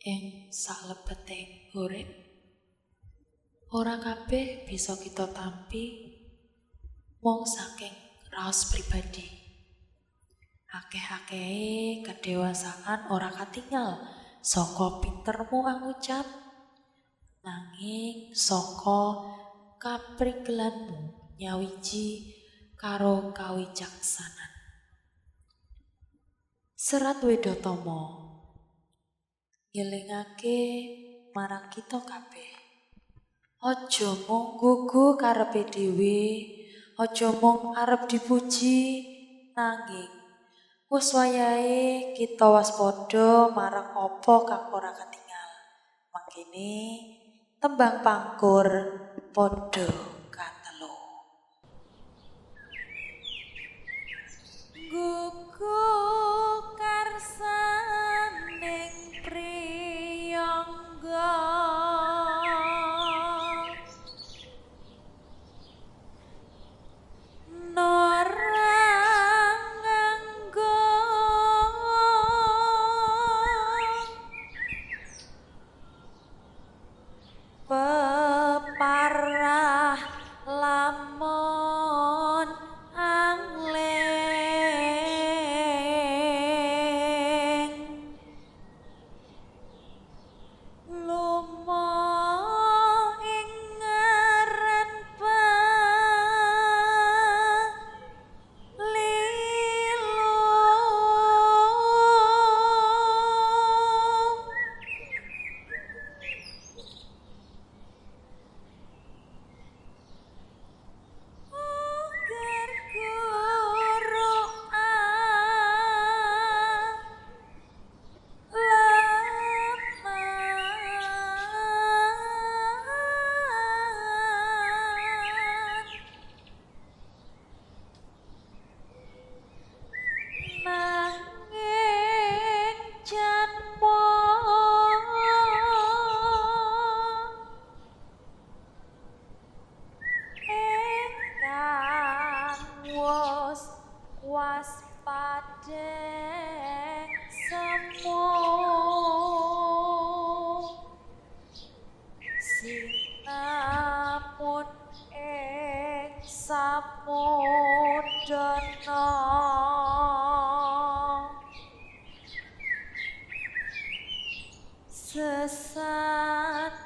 Ing salebeting urip, ora kabeh bisa kita tampi mung saking raos pribadi. Akeh-akehe kedewasaan ora katingal saka pintermu angucap, nanging saka kaprigelanmu nyawiji karo kawicaksanan. Serat Wedhatama ngelingake marang kita kabeh. Aja mung gugu karepe dhewe, aja mung arep dipuji, nanging wis wayahe kita waspada marang apa kang ora ketingal. Mangkene tembang pangkur padha katelu. Gugu karsaning priyangga, ora nganggo peparah lamun angling, lumo ing ngaran palilu, uger guru aleman, nanging janma ingkang wus waspadeng semu, sinamun ing samudana, sesadon